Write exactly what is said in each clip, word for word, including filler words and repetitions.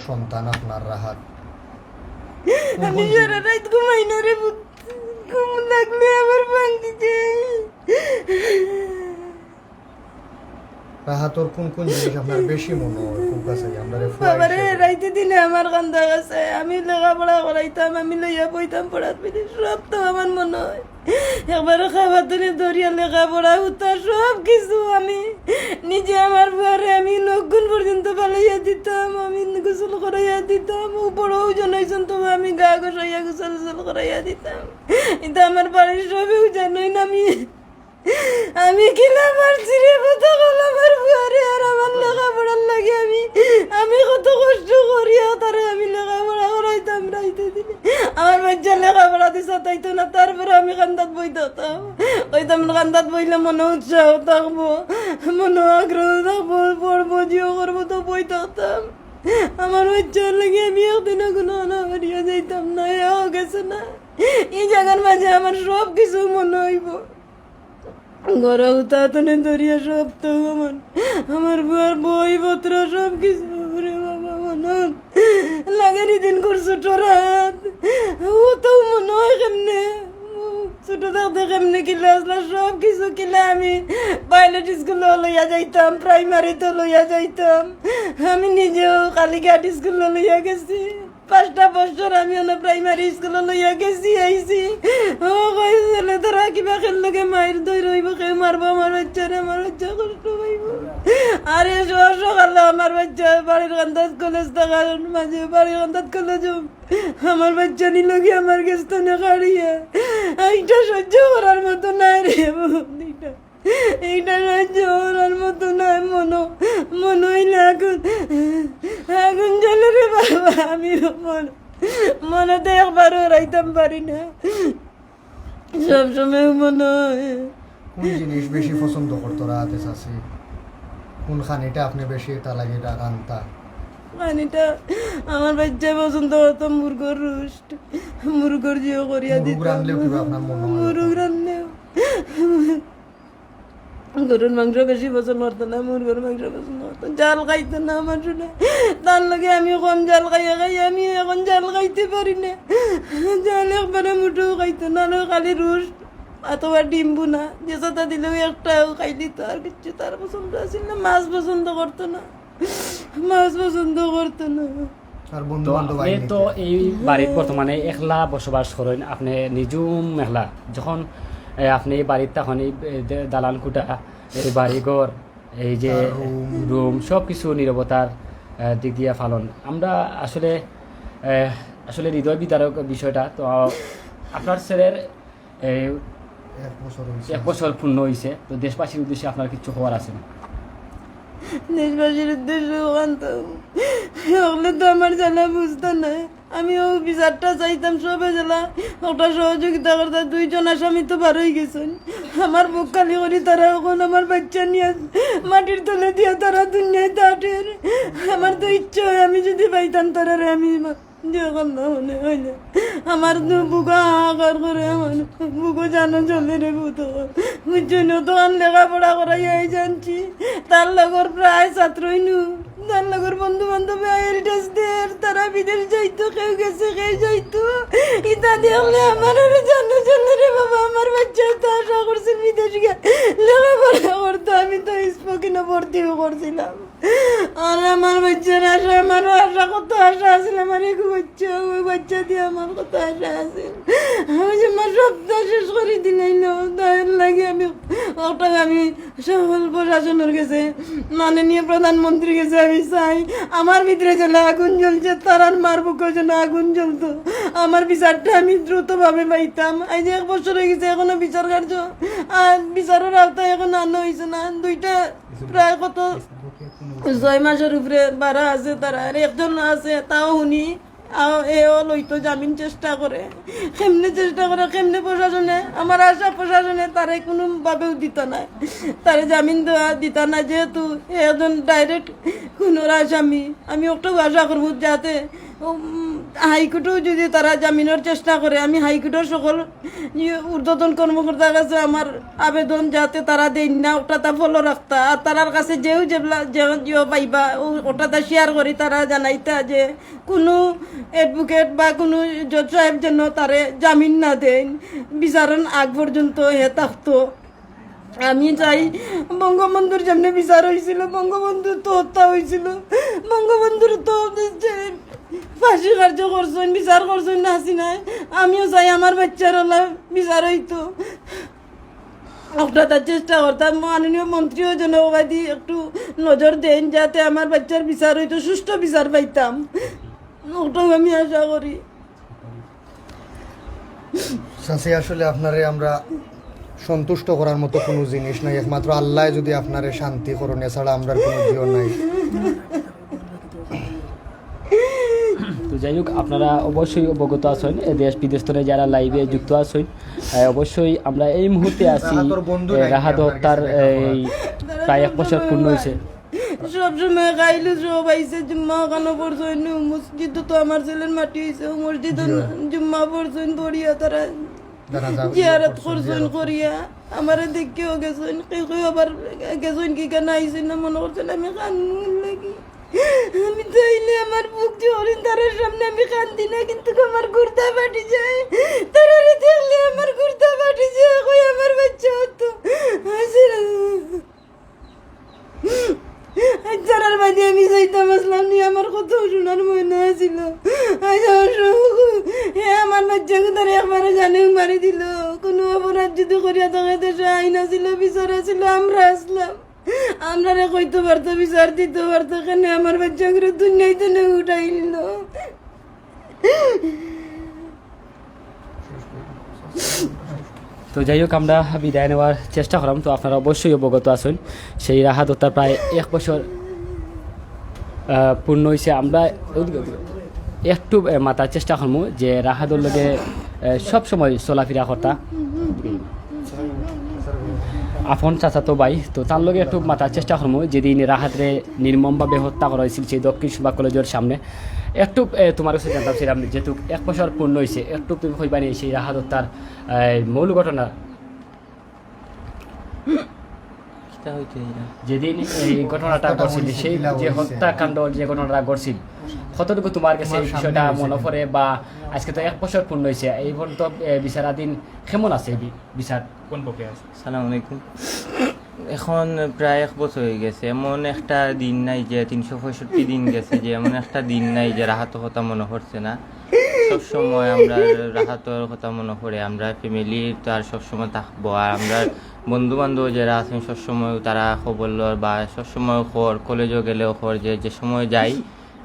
সন্তান আপনার রাহাত। আমি সারা রাত ঘুমাই না রে পুত, ঘুম লাগলে আমার ভাঙ্গি যায়। রাহাতর কোন কোন জিনিস আপনার বেশি মনো অয়? খুব কাছে আমরা রে ফুয়াই বাবারে, হিসেবে। রাইতে দিনে আমার কান্দা গেছে। আমি লেখাপড়া করাইতাম, আমি লইয়া বইতাম পড়াত বইতে, সব তো আমার মনো অয়। একবারে খাবার ধরে ধরিয়া লেখাপড়া উতা সব কিছু আমি নিজে আমার ফুয়ারে আমি নখ গুন পর্যন্ত ফালাইয়া দিতাম, আমি গোসল করাইয়া দিতাম, ও বড় ওজন অইছইন তো আমি গা ঘষাইয়া গোসল গোসল করাইয়া দিতাম। ইতা আমার বাড়ির সবেউ জানইন আমি আমি কিলা মারছি রে, কত কল আমার ফুয়ারে আর আমার লেখাপড়ার লাগি আমি, আমি কত কষ্ট করিয়া তারে আমি লেখাপড়া করাইতাম রাইতে দিনে। আমার বাচ্চা লেখাপড়া দিছে তাই তো না, তারপরে আমি কান্দাত বই থাকতাম। কইতাম কান্দাত বইলে মনো উৎসাহ থাকবো, মনো আগ্রহ থাকবো, পড়বো, জিও করবো তো বই থাকতাম। আমার বাচ্চার লাগি আমি একদিনও কোনো আনা হারিয়া যাইতাম না, এও গেছে না। এই জায়গার মাঝে আমার সব কিছু মনো অইবো। ঘরো উতা তনে ধরিয়া সব তো আমার, আমার ফুয়ার বইপত্র সব কিছু, ওরে বাবা, মনো লাগে নি দিন কর ছোট রাত। ও তো মনো অয় কেমনে, ছোট থাকতে কেমনে কিলা আসলা, সব কিছু কিলা আমি পাইলট স্কুলো লইয়া যাইতাম, প্রাইমারিত লইয়া যাইতাম। আমি নিজেও কালীঘাট স্কুলো লইয়া গেছি। পাঁচটা বছর আমি অনো প্রাইমারি স্কুলো লইয়া গেছি, আইছি। ও কই ছেলে, তোরা কিবা খেল লগে মাইর দই রইব, কেউ মারবো আমার বাচ্চারে, আমার বাচ্চা কষ্ট পাইব। আরে সকালে আমার বাচ্চা বাড়ির কান্দাত কলেজ থাকার মাঝে, বাড়ির কান্দাত কলেজ আমার বাচ্চা নিল গিয়া আমার গেছ তনে কাড়িয়া। এইটা সহ্য করার মতো নায় রে, এইটা, এইটা সহ্য করার মতো নায়। মনো, মনো অইলে আগুন, আগুন জ্বলে রে বাবা। আমি মন, মনতে একবারও রাইতাম পারি না, সবসময় মনো অয়। কোন জিনিস বেশি পছন্দ করতো রাহাতে চাচি? কোন খানিটা আপনে বেশি এটা লাগে এটা রানতা? খানিটা আমার বাচ্চায় পছন্দ করতো মুরগর রোস্ট, মুরগর জিও করিয়া মুরগ দিতাম। রানলেও কিবা আপনার মনো অয়? মুরগ রানলেও। গরুর মাংস বেশি পছন্দ করতো না, মুরগর মাংস পছন্দ করতো। জাল খাইতো না আমার সোনা। তার লগে আমি কম জাল খাইয়া খাই, আমি এখন জাল খাইতে পারি না। জাল একবারে মুঠো খাইতো না, না খালি রোস্ট অথবা ডিম ভুনা, যে সাথে দিলেও একটাও খাইলি তো আর কিচ্ছু তার পছন্দ আছিল না। মাছ পছন্দ করতো না, মাছ পছন্দ করতো না। আর বন্ধু তো বান্ধব আপনি তো এই বাড়িত বর্তমানে একলা বসবাস করেন, আপনি নিজুম একলা। যখন এ, আপনি এই বাড়িত তখন এই এ, দে- দালান কুটা, এই বাড়িঘর, এই যে তার রুম। রুম, সব কিছু নীরবতার এ, দিক দিয়া পালন। আমরা আসলে এ, আসলে হৃদয় বিদারক বিষয়টা। তো আপনার ছেলের এ, এক বছর হয়েছে। এক বছর পূর্ণ হয়েছে, তো দেশবাসীর উদ্দেশ্যে আপনার কিছু খবর আছে না? দেশবাসীর উদ্দেশ্যে ওখান তো হকলে তো আমার জ্বালা বুঝতো না। আমি ও বিচারটা চাইতাম সবে জ্বালা, ওটা সহযোগিতা করতে। দুইজন আসামি তো বার হয়ে গেছেন। আমার বুক খালি করি তারা এখন আমার বাচ্চা নিয়ে মাটির তলে দিয়ে তারা দুনিয়ায় তাটের। আমার তো ইচ্ছে হয় আমি যদি পাইতাম তারারে আমি মা-, যে কান্না মনে হয় না। আমার তো বুকে হাহাকার করে, আমার বুকে জানো চলে রে ভূত। বুঝছো না, তখন লেখাপড়া করাই এই জানছি। তার লগর প্রায় ছাত্রই নু, তার লগর বন্ধু বান্ধব আইল টেস্ট দের, তারা বিদেশ যাইতো, কেউ গেছে, কেউ যাইতো। ইতা দেখলে আমার আরো জানো চলে রে বাবা। আমার বাচ্চা তো আশা করছিল বিদেশ গিয়া লেখাপড়া করতো, আমি তো স্পোকেনো ভর্তিও করছিলাম। আর আমার বাচ্চার আশা, আমারও আশা, কত আশা আছিল আমার এক বাচ্চা, ওই বাচ্চা দিয়ে আমার কত আশা আছিল। আমি যে আমার সপ্তাহ শেষ করে দিলাই না, তার লাগে আমি ওটা আমি সকল প্রশাসনের গেছে, মাননীয় প্রধানমন্ত্রীর গেছে আমি চাই, আমার ভিতরে যেন আগুন জ্বলছে, তারার মার বুকেও যেন আগুন জ্বলতো, আমার বিচারটা আমি দ্রুতভাবে পাইতাম। এই যে এক বছর হয়ে গেছে, এখনো বিচার কার্য আর বিচারের আওতায় এখন আনা হয়েছে না। দুইটা প্রায় কত ছয় মাসের উপরে বারা আছে তারা, আর একজন আছে, তাও হুনি, আও, এও লইতো জামিন চেষ্টা করে, কেমনে চেষ্টা করে, কেমনে প্রশাসনে, আমার আশা প্রশাসনে তারে কোনোভাবেও দিত না, তারে জামিন দেওয়া দিত না, যেহেতু এ একজন ডাইরেক্ট খুনের আসামি। আমি একটু আশা করবো যাতে উম, হাইকোর্টেও যদি তারা জামিনর চেষ্টা করে, আমি হাইকোর্টর সকল ইয়ে ঊর্ধ্বতন কর্মকর্তার কাছে আমার আবেদন, যাতে তারা দেইন না, ওটা তা ফলো রাখতা। আর তারার কাছে যেও যেবলা, যে, যে পাইবা, ও-, ওটা তা শেয়ার করি, তারা জানাইতা যে কোনো অ্যাডভোকেট বা কোনো জজ সাহেব যেন তারে জামিন না দেইন, বিচারন আগ পর্যন্ত হে থাকতো। আমি চাই বঙ্গবন্ধুর যেমনে বিচার হইছিল, বঙ্গবন্ধুর তো হত্যা হইছিল, বঙ্গবন্ধুর তো যে ফাঁসি কার্য করছইন, বিচার করছইন না হাসিনায়, আমিও চাই আমার বাচ্চার ওলা বিচার হইতো। ওটা তার চেষ্টা করতাম, মাননীয় মন্ত্রীও যেন ওবাদি একটু নজর দেন, যাতে আমার বাচ্চার বিচার হইতো, সুষ্ঠু বিচার পাইতাম, ওটাও আমি আশা করি। চাচি, আসলে আপনারে আমরা সন্তুষ্ট করার মতো কোনো জিনিস নাই, একমাত্র আল্লাহ যদি আপনারে শান্তি করুন, এছাড়া আমরার কোনো দিও নাই। তো যাই হোক, আপনারা অবশ্যই অবগত আছেন, এ, দেশ বিদেশ থেকে যারা লাইভে যুক্ত আছেন, এ, অবশ্যই আমরা এই মুহূর্তে আছি, রাহাতর বন্ধু এ, নাই, রাহাত আপনার হত্যার কাছে দেখা এই করার। প্রায় এক বছর পূর্ণ হয়েছে। সবসময় খাইলে সব আইসে, জুম্মা খানো পড়ছইন, মসজিদ তো আমার ছেলের মাটি হইছে, ও মসজিদ জুম্মা পড়ছইন, পড়িয়া তারা জানাজা জিয়ারত করছইন, করিয়া আমারে দেখিও গেছইন, কেউ কেউ আবার গেছইন কি কেন আইসইন না, মনে করছইন আমি কান্দুর লাগি। আমি চাইলে আমার বুক জোরে তারার সামনে আমি কান্দি না, কিন্তু আমার গুর্দা ফাটি যায়, তারারে দেখলে আমার গুর্দা ফাটি যায়, কই আমার বাচ্চা হতো। আচ্ছা, আর বাদে আমি যাইতাম আসলাম নি, আমার কত শোনার মনে আছিল। আজ আমার সব, হে আমার বাচ্চাকে তারা একবারে জানে মারি দিল। কোনো অপরাধ যদি করিয়া থাকে, দেশে আইন আছিল, বিচার আছিল, আমরা আসলাম। আমরারে কইতে পারতো, বিচার দিতে পারতো, কেন আমার বাচ্চাগুলো দুনিয়াইতে নিয়ে উঠাই নিল। তো যাই হোক, আমরা বিদায় নেওয়ার চেষ্টা করাম। তো আপনারা অবশ্যই অবগত আছেন, সেই রাহাত হত্যার প্রায় এক বছর আহ, পূর্ণ হয়েছে। আমরা একটু আহ, মাতার চেষ্টা করবো যে রাহাতর লগে আহ, সব সময় চলাফেরা করতা, আপন চাচাতো ভাই, তো তার লগে একটু মাতার চেষ্টা করবো। যেদিন রাহাতরে নির্মমভাবে হত্যা করা হয়েছিল সেই দক্ষিণ সুরমা কলেজের সামনে, একটু এ, তোমার কাছে জানতাম ছিলাম, যেহেতু এক বছর পূর্ণ হয়েছে, একটু তুমি কইবানি সেই রাহাত হত্যার এ, মূল ঘটনা। কিতা হইতে এটা? যেদিন এই ঘটনাটা ঘটছিল, সেই যে হত্যাকাণ্ড যে ঘটনাটা ঘটছিল, কতটুকু তোমার কাছে এই বিষয়টা মনে পড়ে? বা আজকে তো এক বছর পূর্ণ হয়েছে, এই পর্যন্ত এ, বিচারাধীন কেমন আছে এই বি- বিচার? কোন পক্ষে আছে? সালাম আলাইকুম। এখন প্রায় এক বছর হয়ে গেছে, এমন একটা দিন নাই যে তিনশো পঁয়ষট্টি দিন গেছে যে এমন একটা দিন নাই যে রাহাতর কথা মনে পড়ছে না। সব সময় আমরা রাহাতর কথা মনে পড়ে, আমরা ফ্যামিলি তো আর সব সময় থাকবো, আর আমরা বন্ধু বান্ধব যারা আছেন সব সময় তারা খবর লর বা সব সময় খর, কলেজও গেলেও খর, যে যে সময় যাই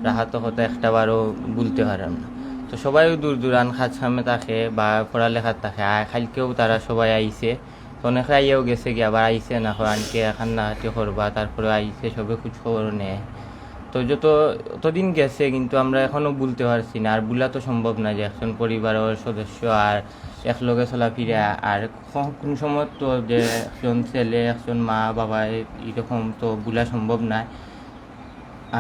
রাহাতর কথা একটা বারও ভুলতে পারাম না। তো সবাইও দূর দূরান কাজ কামে থাকে বা পড়ালেখার থাকে, আর কালকেও তারা সবাই আইছে। তো অনেকে আইয়াও গেছে গিয়া, আবার আইছে না, হয় আনকে কান্নাকাটি করবা, তারপরে আইছে, সবে খোঁজ খবর নেয়। তো যত, অতদিন গেছে, কিন্তু আমরা এখনো ভুলতে পারছি না। আর ভুলা তো সম্ভব না যে একজন পরিবারের সদস্য আর একলগে চলাফিরা, আর ক-, কোন সময় তো যে একজন ছেলে, একজন মা, বাবা, এ-, এরকম তো ভুলা সম্ভব নয়।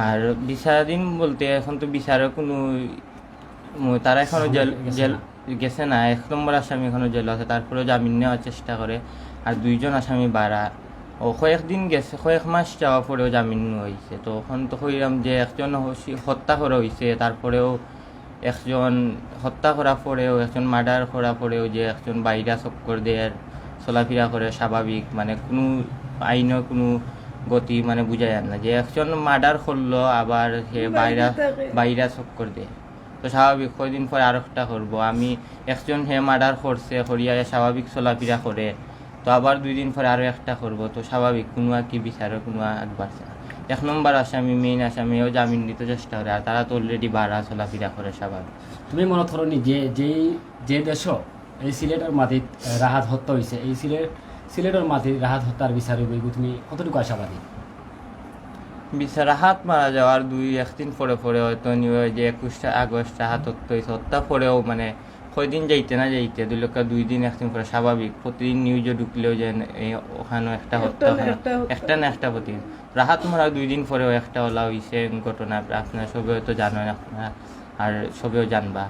আর বিচারাধীন বলতে এখন তো বিচারের কোনো, উম, তারা এখনো জেল, জেল গেছে না, এক নম্বর আসামি এখনো জেল আছে, তারপরেও জামিন নেওয়ার চেষ্টা করে। আর দুইজন আসামি বারা, ও কয়েকদিন গেছে, কয়েক মাস যাওয়ার পরেও জামিন নেওয়া হয়েছে। তো এখন তো কইলাম যে একজন হসি-, হত্যা করা হয়েছে, তারপরেও একজন হত্যা করা পরেও, একজন মার্ডার করা পরেও যে একজন বাইরা চক্কর দের, চলাফেরা করে স্বাভাবিক, মানে কোনো আইনর কোনো গতি মানে বুঝা যায় না। যে একজন মার্ডার করলো, আবার হে বাইরা, বাইরা চক্কর দেয়, তো স্বাভাবিক কয়দিন পরে আরেকটা করবো। আমি একজন হে মার্ডার করছে, করিয়া স্বাভাবিক চলাফেরা করে, তো আবার দুই দিন পরে আরো একটা করবো, তো স্বাভাবিক কোনো আর কি বিচারে কোনো আগবাড়ছে না। এক নম্বর আসামি, মেইন আসামি, ও জামিন নিতে চেষ্টা করে, আর তারা তো অলরেডি বারা চলাফেরা করে স্বাভাবিক। তুমি মনে করো নি যে, যেই, যে দেশো এই সিলেটর মাটিত, আহ, রাহাত হত্যা হয়েছে, এই সিলেট, সিলেটর মাটিত রাহাত হত্যার বিচার হইব, এগু তুমি কতটুকু আশাবাদী? বিচার, রাহাত মারা যাওয়ার দুই এক দিন পরে পরে হয়তো নিউ যে একুশটা আগস্ট রাহাত হত্যা হয়েছে, হত্যা পরেও মানে কয়দিন যাইতে না যাইতে, দুই লক্ষ দুই দিন, একদিন পরে স্বাভাবিক, প্রতিদিন নিউজে ঢুকলেও যে এই ওখানে একটা হত্যা, একটা না ওখানে একটা হত্যা। একটা না একটা প্রতিদিন। রাহাত মারা দুই দিন পরেও একটা ওলা হইছে ঘটনা, আপনারা সবে তো জানেন, আপনারা আর সবেও জানবা।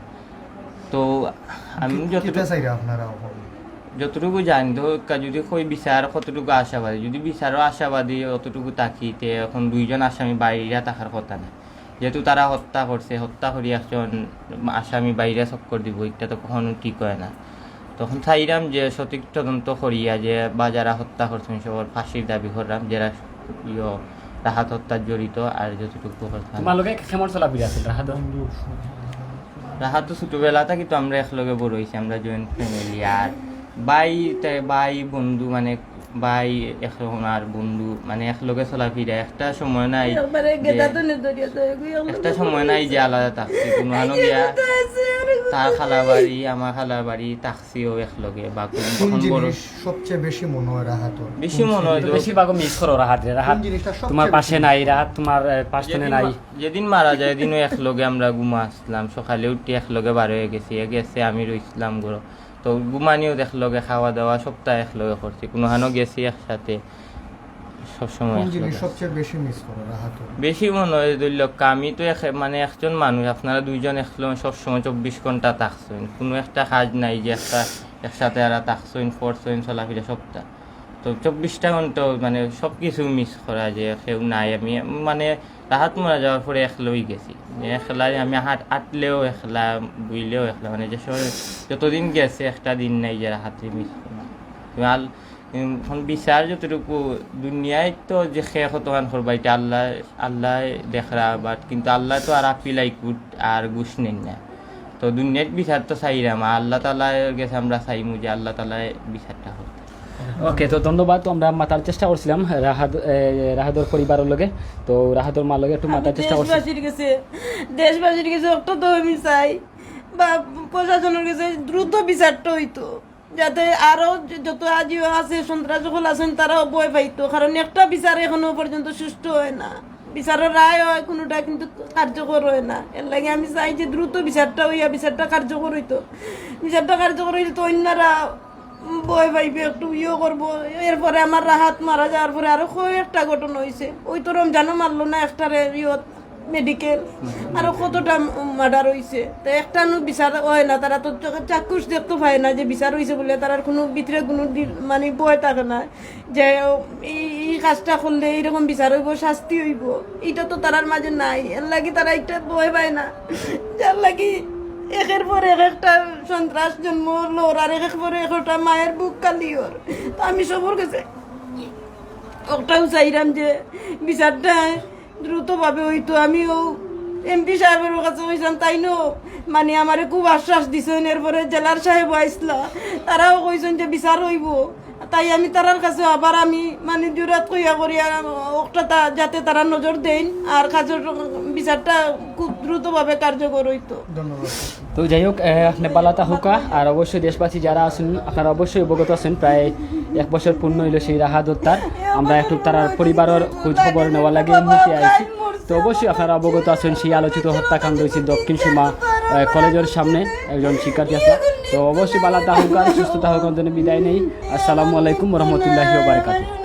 তো আমি কি, যতটুকু কিতা চাইরা আপনারা এখন? যতটুকু জানি তো কা-, যদি কই বিচার কতটুকু আশাবাদী, যদি বিচারও আশাবাদী অতটুকু থাকি, তে এখন দুইজন আসামি বাইরে থাকার কথা না, যেহেতু তারা হত্যা করছে, হত্যা করি একজন আসামি বাইরে চক্কর দিব, এটা তো কখনো ঠিক হয় না। তখন চাইরাম যে সঠিক তদন্ত করিয়া যে বা যারা হত্যা করছেন সবার ফাঁসির দাবি করলাম, যারা ইয়ো রাহাত হত্যার জড়িত আর যতটুকু করতাম। তোমার লগে কেমন চলাফেরা আছে রাহাত? রাহাত তো ছোটবেলা থাকি তো আমরা একলগে বড় হইছি, আমরা জয়েন্ট ফ্যামিলি। আর ভাই তে-, ভাই বন্ধু মানে ভাই এখন আর বন্ধু মানে একলগে চলাফেরা, একটা সময় নাই একবারে যে, গেদা তো নে ধরিয়া তো এগুই আমরা একটা সময় নাই যে আলাদা থাকছি, কোনো হানো এই গিয়া গেদা তো আছে, আর তার খালা বাড়ি, আমার খালা বাড়ি থাকছিও একলগে। বা কোন কোন তখন বড় জিনিস সবচেয়ে বেশি মনে হয় রাহাতর? বেশি কোন মনে হয় স্মৃতি? তো বেশিরভাগ মিস করো রাহাত রে, রাহাত কোন জিনিসটা সবচেয়ে তোমার পাশে বেশি নাই, রাহাত তোমার, এ, পাশ তনে যেদিন নাই। মা-, যেদিন মারা যায়, এদিনও একলগে আমরা ঘুমা আসলাম, সকালে উঠি একলগে বার হয়ে গেছি, এ গেছে আমি রইছিলাম ঘরো। তো ঘুমানিও একলগে, খাওয়া দাওয়া সবটা একলগে করছি, কোনো হানো গেছি একসাথে, সবসময় কোন একলগে। জিনিস সবচেয়ে বেশি মিস করো রাহাতর? বেশি মনে হয় দুই লক্ষ, আমি তো এক-, মানে একজন মানুষ, আপনারা দুইজন একলগে সবসময় চব্বিশ ঘন্টা থাকছেন, কোনো একটা কাজ নাই যে একটা একসাথে আর থাকছেন, করছেন, চলাফেরা সবটা। তো চব্বিশটা ঘন্টা মানে সব কিছু মিস করা যে কেউ নাই। আমি মানে রাহাত মারা যাওয়ার পরে একলাই গেছি, যে একলাই আমি হাট-, আটলেও একলা, বইলেও একলা, মানে যে সময় যতদিন গেছে একটা দিন নাই যে রাহাতরে মিস করা। তুমি আল-, উম, এখন বিচার যতটুকু দুনিয়ায় তো যে খে কতখান করবা, এটা আল্লাহ, আল্লাহ দেখরা, but কিন্তু আল্লাহ তো আর আপিল হাইকোর্ট আর ঘুষ নেন না। তো দুনিয়ার বিচার তো চাইরাম, আর আল্লাহ তাআলার গেছে আমরা চাইমু যে আল্লাহ তাআলায় বিচারটা করতে। ওকে, তো ধন্যবাদ। তো আমরা মাতার চেষ্টা করছিলাম রাহাত, এ, রাহাতর পরিবারর লগে, তো রাহাতর মার লগে একটু আমি মাতার চেষ্টা করছি। দেশবাসীর গেছে, দেশবাসীর গেছে একটা তো আমি চাই বা প্রশাসনের গেছে দ্রুত বিচারটা হইতো, যাতে আরো য-, যত আজিও আছে সন্ত্রাস সকল আছেন তারাও ভয় পাইতো, কারণ একটা বিচার এখনো পর্যন্ত সুষ্ঠু হয় না। বিচারর রায় হয় কোনোটা কিন্তু কার্যকর হয় না। এর লাগি আমি চাই যে দ্রুত বিচারটা হইয়া বিচারটা কার্যকর হইতো, বিচারটা কার্যকর হইলে তো অন্যরা ভয় পাইবে, একটু ইয়ে করবো। এরপরে আমার রাহাত মারা যাওয়ার পরে আরো কয়েকটা ঘটনা হইছে। ওই তো রমজানও মারলো না একটারে, ইয়ত মেডিকেল, আরো কতটা মার্ডার হইছে। তো একটা নু বিচার হয় না, তারা তো চা-, চাক্ষুষ দেখতে পায় না যে বিচার হইছে বলে তারার কোনো ভিতরে কোনো দি-, মানে ভয় থাকে না যে এই, এই কাজটা করলে এইরকম বিচার হইব, শাস্তি হইব। এটা তো তারার মাঝে নাই, এর লাগি তারা একটা ভয় পায় না, যার লাগি একের পর এক একটা সন্ত্রাস জন্ম লর, আর একের পর এক একটা মায়ের বুক কালি অর। তো আমি সবর গেছে ওটাও চাইরাম যে বিচারটা দ্রুতভাবে হইতো। আমিও এমপি সাহেবের কাছে কইছলাম, তাইনও মানে আমারে খুব আশ্বাস দিছইন। এরপরে জেলার সাহেব আইসলা, তারাও কইছইন যে বিচার হইব। তাই আমি তারার কাছে আবার আমি মানে জুরাত কইয়া করি, আর ওটা তা-, যাতে তারা নজর দেইন আর কাজর বিচারটা খুব দ্রুতভাবে কার্যকর হইতো। ধন্যবাদ। তো যাই হোক, এ, আপনি বালা থাকুক্কা, আর অবশ্যই দেশবাসী যারা আছেন আপনারা অবশ্যই অবগত আছেন, প্রায় এক বছর পূর্ণ হইল সেই রাহাত হত্যার। আমরা একটু তারার পরিবারর খোঁজ খবর নেওয়া লাগে এই মুহূর্তে আইছি। তো অবশ্যই আপনারা অবগত আছেন সেই আলোচিত হত্যাকাণ্ড হয়েছে দক্ষিণ সীমা, এ, কলেজের সামনে একজন শিক্ষার্থী আছে। তো অবশ্যই বালা থাকুক্কা, সুস্থ থাকুক্কা, জন্য বিদায় নেই। আসসালামু আলাইকুম ওয়া রাহমাতুল্লাহি ওয়া বারাকাতুহু।